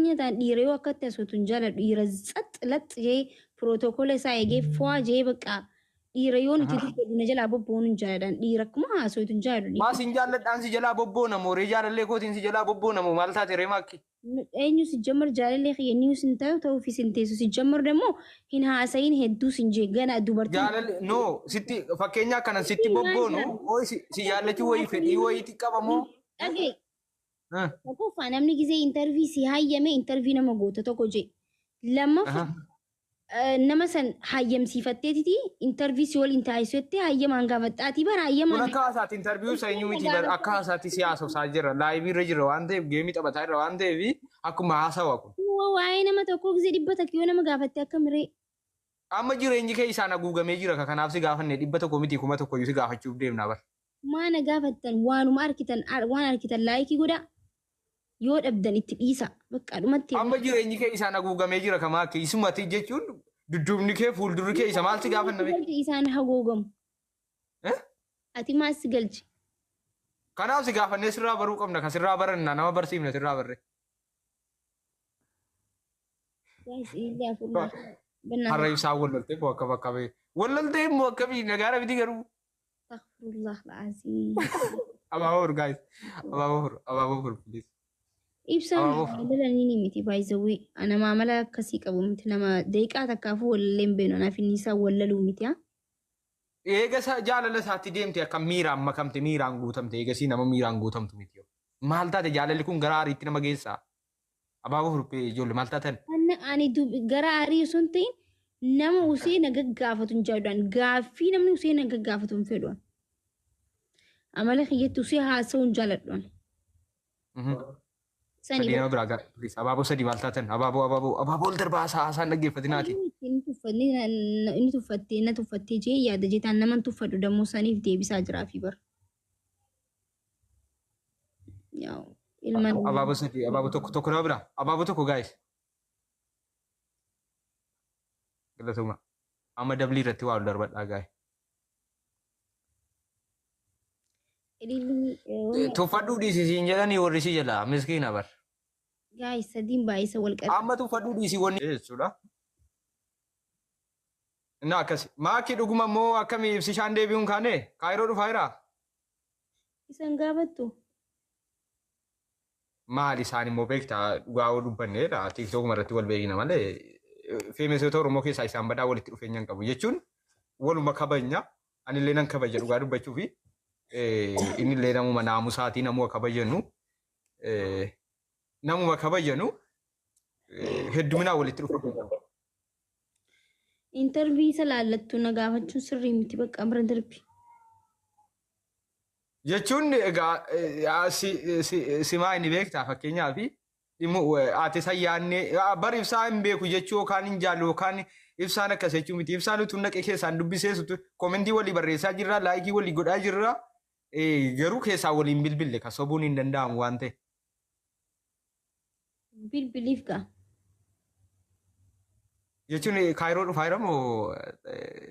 Fakkeenya ta'an dhiira yoo akkatti haasoftu hin jaaladhu. Dhiira tsax lax jee pirootokola isaa eegee fuwaa jee bakka dhiira yoo nuti dubbatu na jalaa bobboonu hin jaaladhan. Dhiira akkuma haasoftu hin jaaladhu. Maa sin jaalladhaan si jalaa bobboona moo ree jaalallee kootiin si jalaa bobboona moo maal taate ree maakki? Eenyu si jammar jaalallee kiyya niyu sin ta'u ta'uufi sin teessu si jammar demmoo hin haasayin hedduu sin jee gana dubartiin. Jaalalli no sitti fakkeenya akkanan sitti bobboonu hooyi si jaallachuu wayii fedhii wayiitti qaba moo? Dhagee tokkoffaa namni gizee intarvii si hayyame intarvii nama goota tokko jee. Lammaffaa nama san hayyamsiifatteetiti intarvii si waliin taasisutti hayyamaan gaafaxxaatii bara Kun hayyamaan. akka haasaatti intarviyuu sanyuu miti bar akka haasaatti si haasofsaa jira laayivii irra jira waan ta'eef geemii taphataa jira waan ta'eef akkuma haasawa kun. Waa'ee nama tokkoo gizee 100 yoo nama gaafatte akka miree. Amma jireenyi kee isaan haguugamee jira ka kanaaf si gaafanne 100 miti 1000 iyyuu si gaafachuuf deemna bar. Maa na gaafattan waanuma arkitan waan arkitan laayikii godhaa yoo dhabdan itti dhiisa bakka dhumatti. Amma jireenyi kee isaan haguugamee jira ka maakki isumati jechuun dudduubni kee fuuldurri kee isa maal si gaafanna Ati beekta? isaan haguugamu. Eh? Ati maal si galche? Kanaaf si gaafannee sirraa baruu qabna ka sirraa baranna nama barsiifna sirraa barre. Guys, illee afur naa. Bannaa. Har'a ibsaa wal loltee moo akkam akkamii? Wal loltee immoo akkamii nagaara miti garuu. Astaghfirullah al-azim. Abaaboo fur guys. Abaaboo fur. Abaaboo fur please. Ibsaan Abaaboo fur. jaalala ni miti by the way. Ana maamala akkasii qabu miti nama daqiiqaa takkaafuu walallee hin beeknu anaaf inni isaa wallaluu miti haa. Eega isaa jaalala isaatti deemte akka miiraan makamte miiraan guutamte eegasii nama miiraan guutamtu miti. Maal taate jaalalli kun gara aariitti nama geessaa? Abaaboo furpee ijoollee maal taatan? Anna ani gara aarii osoo hin ta'in nama usee na gaggaafatu hin jaalladhu. Gaaffii namni usee na gaggaafatu hin fedhu. Amala kiyyatti usee haasa'uu hin jaalladhu. Sani Sadii nama biraa gara. Please abaaboo sadii maal taatan? Abaaboo abaaboo abaaboo ol darbaa haasaa haasaan dhaggeeffatinaati. Inni tuffatee inni tuffattee na tuffattee jee yaada jeetaan nama tuffadhu dammoo saniif deebisaa jiraa fi bara. Yaa'u ilma Abaaboo sadii abaaboo tokko tokko nama biraa abaaboo tokko guys. Galatuma. Amma dablii irratti waa ol darbadhaa guys. Ililli Tuffadhuu dhiisi siin jedhanii warri si jalaa miskiina bar. Guys sadiin baay'isa wal qabe. Amma tuffadhuu dhiisi wanni jechuudha. Innaa akkasi. Maakii dhuguma immoo akkamii ibsishaan deebi'uun kaane kaayiroo dhufaa jiraa? Isan gaafattu. Maal isaan immoo beektaa dhugaa yoo dubbanneedha tiiktookuma irratti wal beekna malee feemesoota Oromoo keessaa isaan badaa walitti dhufeenya hin qabu jechuun waluma kabajna anillee nan kabaja dhugaa dubbachuu fi innillee namuma naamusaatii namuma kabajanu namuma kabajanu hedduminaan walitti dhufeenya qabu. Intarvii isa laallattu na gaafachuun sirrii miti bakka bira darbi. Jechuun egaa simaa inni beektaa fakkeenyaaf ati san yaadnee bar ibsaa hin beeku jechuu yookaan hin jaallu yookaan ibsaan akkas jechuu miti. Ibsaan utuu naqee keessaan dubbiseessu komentii walii barreessaa jirra laayikii walii godhaa jirra garuu keessaa waliin bilbille kan sobuun hin danda'amu waan ta'e. Bilbiliif gaa. Jechuun Kaayiroo dhufaa jira moo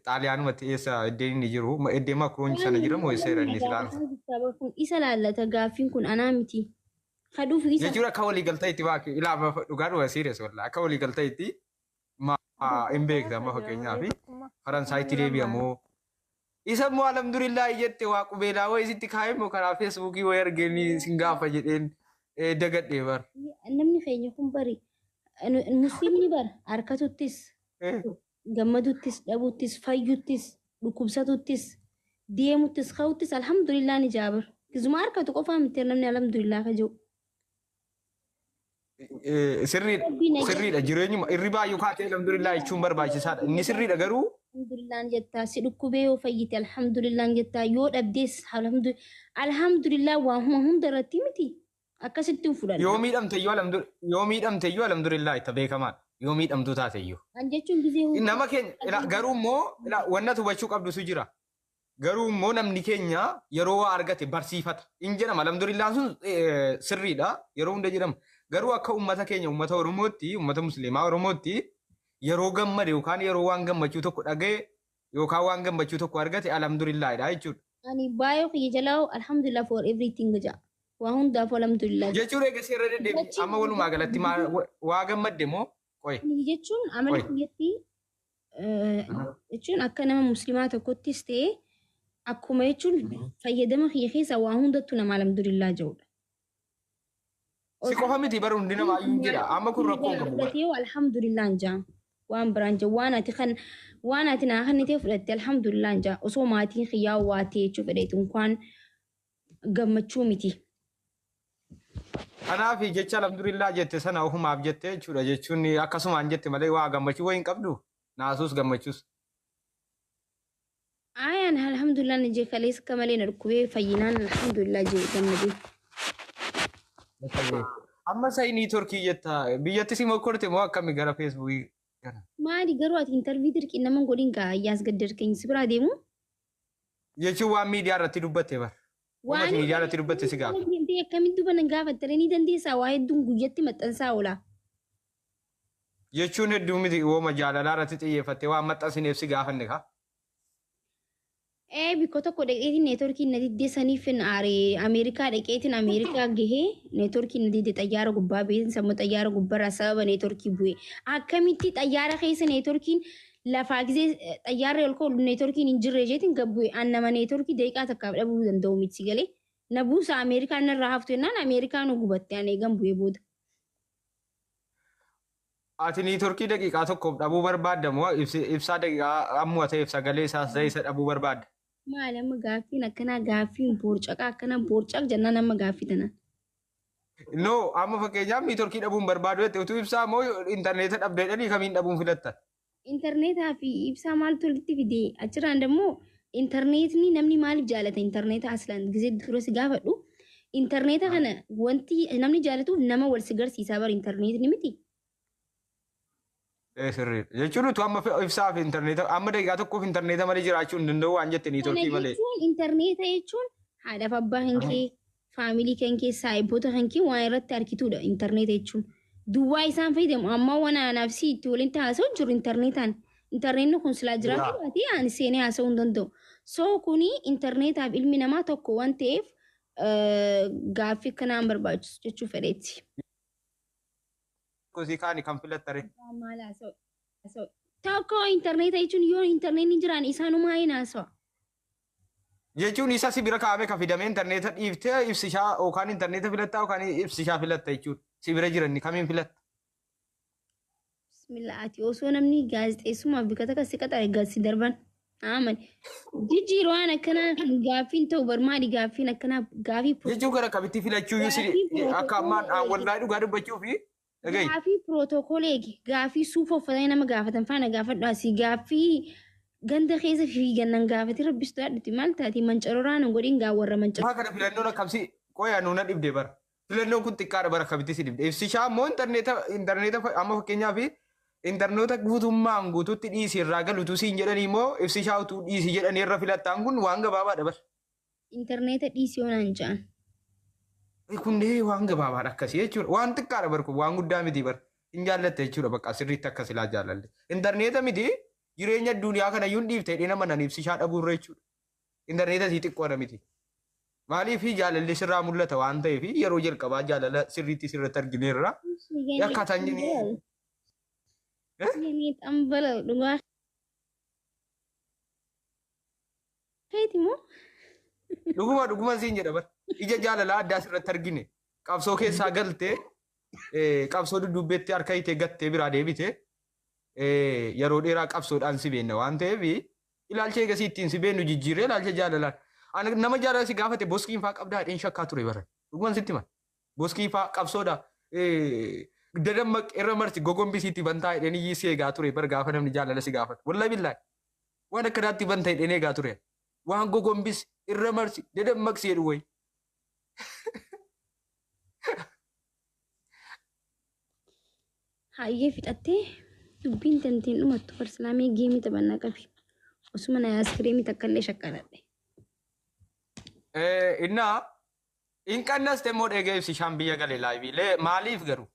Xaaliyaanumatti eessa iddeen inni jiru iddeen Makroon sana jira moo eessa jira inni silaa? Kun isa laallata gaaffiin kun anaa miti. Kadhuuf isa. Jechuun akka walii galtee itti baaki ilaa dhugaa dhugaa serious wallaa akka walii galtee itti ma hin beekta amma fakkeenyaaf Faransaayitti deebi'a moo isa immoo alhamdulillah jette waa qubeelaa wayii sitti kaa'e moo karaa feesbuukii wayii argeen sin gaafa jedheen dagadhee bar. Namni keenya kun bari musliimni bara harkatuttis gammaduttis dhabuttis fayyuttis dhukkubsatuttis deemuttis ka'uttis alhamdulillah ni jaabar. Gizuma harkatu qofaa miti namni alhamdulillah ka jiru. Sirriidha sirriidha jireenyuma irribaa yookaan ta'e alhamdulillah jechuun barbaachisaadha. Inni sirriidha garuu. Alhamdulillah jettaa si dhukkubee yoo fayyite alhamdulillah jettaa yoo dhabdees alhamdulillah waa hunda irratti miti akkasitti hin fudhanna. Yoo miidhamte iyyuu yoo miidhamte iyyuu alhamdulillah itti beekamaadha. Yoo miidhamtuu taate iyyuu. Kan jechuun gizee hunda. Nama keenya garuu immoo wanna hubachuu qabdutu jira. Garuu immoo namni keenya yeroo waa argate barsiifata. In jedhama alhamdulillah sun sirriidha yeroo hunda jedhama. Garuu akka uummata keenya uummata Oromootti uummata Musliimaa Oromootti yeroo gammade yookaan yeroo waan gammachuu tokko dhaga'e yookaan waan gammachuu tokko argate alhamdulillaahidha jechuudha. Ani baay'ee kiyya jalaa alhamdulillah for everything ja'a. Waa hundaafuu alhamdulillah. Jechuun eega seerra deddeebi amma walumaa galatti waa gammadde moo qoy? Jechuun amala kiyyatti jechuun akka nama musliimaa tokkottis ta'e akkuma jechuun fayyadama kiyya keessa waa hundattuu nama alhamdulillah jedhudha. Si qofa miti bara hundi namaayyuu hin jira. Amma kun rakkoo hin qabu bara. Fudhatee alhamdulillah hin jaa. Waan biraan jaa waan ati kan waan ati naa kennitee fudhatte alhamdulillah hin jaa. Osoo maatiin kiyyaa waa ta'e jechuu fedheetu inkwaan gammachuu miti. Kanaaf jecha alhamdulillah jette sana ofumaaf jette jechuudha jechuun akkasumaan jette malee waa gammachuu wayii hin qabdu. Naasuus gammachuus. Ayaan alhamdulillah ni jee kaleessa akka malee na dhukkubee fayyinaan alhamdulillah jee gammadee. Amma sa'i niitoorkii jetta biyyatti si mokkorte moo akkami gara feesbuukii kana? Maali garuu ati intarvii dirqii nama hin godhin gaa ayyaas gad dirqeenyi si biraa deemu. Jechuun waan miidiyaa irratti dubbatte bara. Waan Waan miidiyaa irratti dubbatte si gaafa. deemtee akkamitti duba gaafattare ni dandeessaa waa hedduun guyyatti maxxansaa oola. Jechuun hedduu miti wooma jaalalaa irratti xiyyeeffattee waan maxxansineef si gaafanne kaa. Ee bikko tokko dhaqeetiin neetworkiin na diddee saniif hin aare Ameerikaa dhaqeetiin Ameerikaa gahee neetworkiin na didde xayyaara gubbaa beetiin sammuu xayyaara gubbarraa sababa neetworkii bu'e. Akkamitti xayyaara keessa neetworkiin lafaa gisee xayyaarri ol ka'u neetworkiin hin jirre jeetiin gad bu'e an nama neetworkii daqiiqaa takkaaf dhabuu danda'u miti galee. Na buusa Ameerikaan narraa haftu jennaan Ameerikaan gubatte an eegan bu'ee booda. Ati niitoorkii daqiiqaa tokkoof dhabuu barbaadda moo ibsaa daqiiqaa ammuma ta'eef sagalee isaas ta'e isa dhabuu barbaadda? Maali amma gaaffiin akkanaa gaaffiin boorcaqaa akkanaa boorcaq jennaan amma gaaffii tanaan. No, amma fakkeenyaaf niitoorkii dhabuun barbaadu jette utuu ibsaa moo intarneeta dhabdee dhanii kamiin dhabuun filatta? Intarneetaa fi ibsaa maaltu walitti fide achirraan immoo intarneetni namni maaliif jaalata intarneeta aslaan gisee dura si gaafadhu intarneeta kana wanti namni jaalatuuf nama wal si garsiisaa bara intarneetni miti. Ee sirriidha. Jechuun utuu amma ibsaa fi intarneeta amma daqiiqaa tokkoof intarneeta malee jiraachuu hin danda'u waan jette Kana niitoorkii malee. jechuun intarneeta jechuun haadhaaf abbaa kan kee faamilii kan kee saayibboota kan kee waan irratti harkituudha intarneeta jechuun. Duwwaa isaan fayyadamu amma waan anaaf si itti waliin haasa'u jiru intarneetaan. Intarneetni kun silaa jiraachuu baate ani seenee haasa'uu hin danda'u. So kuni intarneetaaf ilmi namaa tokko waan ta'eef gaaffii akkanaa hin barbaachisu jechuu fedheetti. Kosii kaani kan filattare. Maal haasa'u? Haasa'u. Tokko intarneeta jechuun yoo intarneetni jiraan isaanumaa hin haasa'a. Jechuun isa si bira kaa'ame ka fidamee intarneeta dhiiftee ibsishaa yookaan intarneeta filattaa yookaan ibsishaa filatta jechuudha. Si bira jiran kamiin filatta? Bismillah ati osoo namni gaazexeessummaaf bika takka si qaxare gad si darban. Aman. Jijjiiruu waan akkanaa kan gaaffiin ta'u bar maali gaaffiin akkanaa gaafii Jechuun gara kamitti filachuu iyyuu si akka ammaan wallahi dhugaa dubbachuu fi dhagahi. Gaafii pirootokool eegi gaafii suufa uffatanii nama gaafatan faana gaafadhu asii gaafii ganda keessa fiigan nan gaafati rabbistu yaadduti maal taati mancaroraa nan godhin gaa warra mancaroo. Maa kana filannoon akkamsi qoyaa nuuna dhibde bara. Filannoon kun xiqqaadha bara akkamitti si dhibde. Ibsishaa immoo intarneeta intarneeta amma fakkeenyaaf intarneeta guutummaan guututti dhiisi irraa galutu siin jedhanii immoo ibsishaa utuu dhiisi jedhanii irra filattaan kun waan gabaabaadha bara. Intarneeta dhiisii yoo naan ja'an. Kunneen waan gabaabaadha akkasii jechuudha. Waan xiqqaadha bara kun waan guddaa miti bara. Hin jaallatte jechuudha bakka sirriitti akkas ilaa jaallalle. Intarneeta miti jireenya addunyaa kana iyyuu hin dhiifte hidhee nama nan ibsishaa dhabuurra jechuudha. Intarneeta sii xiqqoodha miti. Maaliif jaalalli sirraa mul'ata waan ta'eef yeroo jalqabaa jaalala sirriitti sirratti argineerra. Akkaataan inni Yeni xambala dhugaa keeti moo? Dhuguma dhuguma siin jedha bara. Ija jaalalaa addaa sirratti argine. Qabsoo keessaa galtee qabsoo dudduubbeetti harka hiitee gattee biraa deebite yeroo dheeraa qabsoodhaan si beenna waan ta'eef ilaalcha eegasii ittiin si beennu jijjiirree ilaalcha jaalalaan. Ani nama jaalala si gaafate boskiin faa qabdaa jedheen shakkaa ture bara. Dhuguman sitti hima. Boskii faa qabsoodha. Dadammaq irra marti gogombisiitti bantaa jedheen iyyii si eegaa ture bara gaafa namni jaalala si gaafate. Wallahi billaahi. Waan akkanaatti banta jedheen eegaa ture. Waan gogombis irra marsi dadammaqsi jedhu wayi. Hayyee fixattee dubbiin tantiin dhumattu farsilaamee geemii taphannaa qabi. Osuma na ayiskiriimii takka illee shaqqaladhe. Innaa hin qannaste immoo dheegee ibsishaan biyya gale laayiviilee maaliif garuu?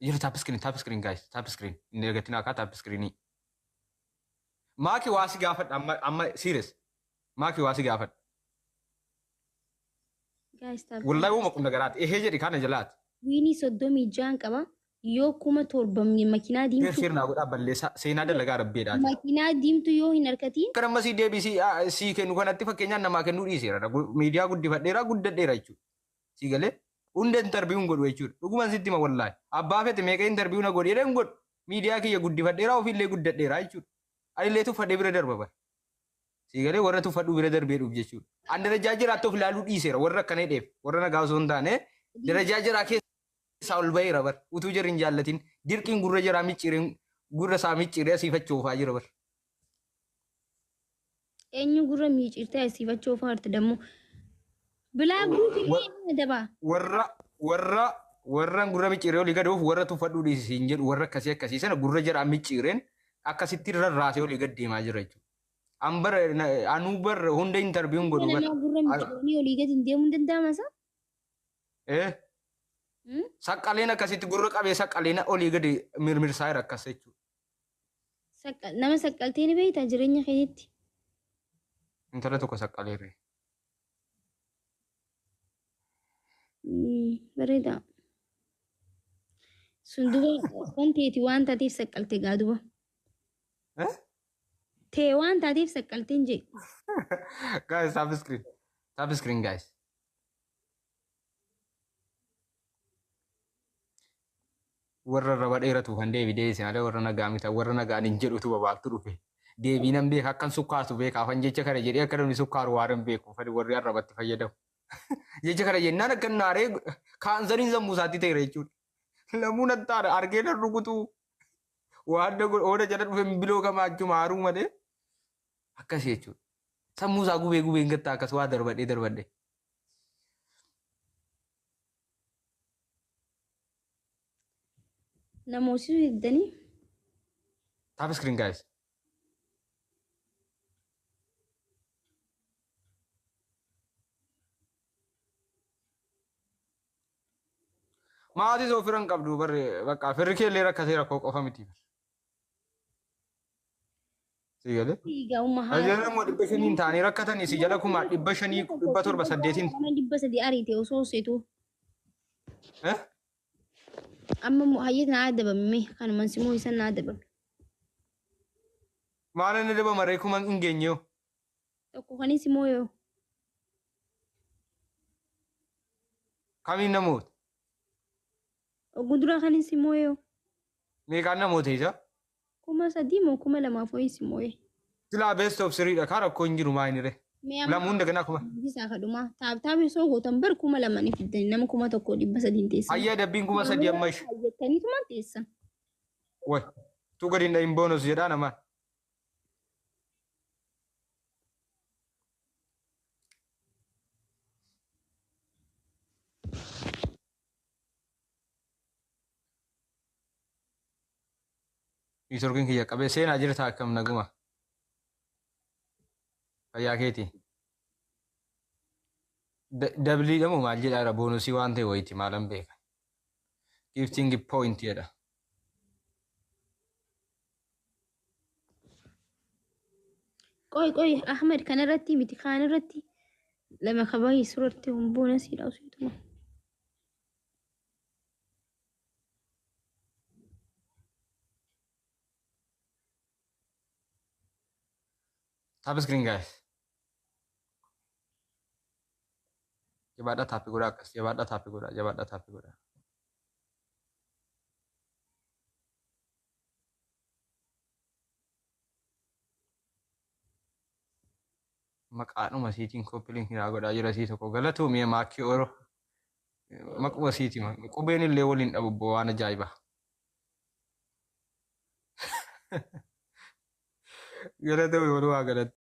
Yeroo tap screen, tap screen guys, tap screen. Inni eeggattiin akka tap screenii. Maaki waa si gaafadha amma amma serious. Maaki waa si gaafadha. Guys, tap. Wallahi uuma qubna garaati. Ehee jedhi kana jalaati. Wiinii 36 qaba. Yoo 7,000 makiinaa Share diimtuu share naa godhaa balleessaa seenaa dalagaa rabbeedhaati. makiinaa diimtuu yoo hin harkatiin Kan amma sii deebii sii kennu kanatti fakkeenyaan namaa kennuu dhiiseera. Miidiyaa guddifadheera guddadheera jechuudha. Sii galee hunda interview hin godhu jechuudha. Dhuguman sitti hima wallaahi. Abbaa fete meeqa interview na godheera hin godhu. Miidiyaa kiyya guddifadheera ofiillee guddadheera jechuudha. Anillee tuffadhee bira darba bara. Sii galee warra tuffadhuu bira darbee dhuuf jechuudha. An darajaa jiraatti of ilaaluu dhiiseera warra akkana hidheef warra nagaa osoo hin taane darajaa jiraa keessaa ol baheera bara. Utuu jarri hin jaallatin dirqiin gurra jaraa micciireen gurra isaa micciiree asiifachoofaa jira bara. Eenyu gurra miicirtee asiifachuu faarti dammoo. Bilaa guutuu illee dabaa. Warra warra warra gurra micciiree olii gaduuf warra tuffadhuu dhiisi hin jedhu warra akkasii akkasii sana gurra jaraa micciireen akkasitti rarraasee olii gad deemaa jira jechuudha. An bara anuu bar hunda interview hin godhu bara. Namaa gurra micciiranii olii gadi hin deemuu hin danda'ama isa? Eh? Saqqaleen akkasitti gurra qabee saqqaleen olii gadi mirmirsaa jira akkas jechuudha. Nama saqqaltee ni beektaa jireenya keetitti? Intala tokko saqqaleerre. Bareeda. Sun duba kan teeti waan taateef saqqalte gaa duba. Eh? Tee waan taateef saqqalte hin jee. Guys, tap screen. Tap screen, guys. Warra raba dheeratu kan deebi deebise malee warra nagaa miti warra nagaan hin jedhutu babaaltu dhufe. Deebii nan beeka akkan sukkaartu beeka afan jecha kana jedhee akka namni sukkaaru waan hin beeku fadi warri arrabatti fayyadamu. Jecha kana jennaan akka naaree kaansariin sammuu isaatti ta'eera jechuudha. Lamuu nattaadha argee nan rukutu waan ooda jala dhufe biloo kamaa achuma haaruu malee akkas jechuudha. Sammuu isaa gubee gubee hin gattaa akkas waa darbadhee darbadhee. Namoosisuu diddanii. Tap screen, guys. Maatii soo fira hin qabdu barre bakka firri kee illee rakkatee rakkoo qofa miti. Si galee? Egaa umma haala. Ajajaan immoo 500 taanii rakkatanii si jala 5,500 700 8n. Nama 300 ariite osoo seetu. Eh? Amma immoo hayyat na adabame kanuman simoo isan na adabame. Maal inni dabama ree kuma hin geenye. Tokko kanin simoo yoo. Kamiin namoota? Oguu duraa kanin simoo yoo. Meeqaan namoota isa? 3,000 moo 2,000 wayii simoo yoo. Silaa best of threedha kaa rakkoo hin jiru maa inni ree. Mee amma Lamuu hunda kuma. isaa kadhumaa tap tap osoo gootan bar 2,000 ni fiddanii nama 1,300 teessan. Hayya dabbiin 3,000 amma ishu. Jettaniituma teessan. Way. Tu gadi hin dhahin bonus jedhaa namaan. Networkiin kiyya qabee seenaa jirta akkam naguma. Fayyaa keeti. Dablii dhamu maal jedhaa bonusii waan ta'e wayiiti maalan beeka. Gifting point jedha. Qoy qoy Ahmed kanarratti miti kaan irratti lama kabaayii suuratti bonusiidha osoo. Tap screen, guys. Jabaadhaa tap godhaa akkas jabaadhaa tap godhaa jabaadhaa tap godhaa. Maqaadhuma siitiin copy link naa godhaa jira sii tokko galatoomii maakkii oro. Maquma siiti qubeen illee waliin dhabu waan ajaa'ibaa. Galatoomii walumaa galatti.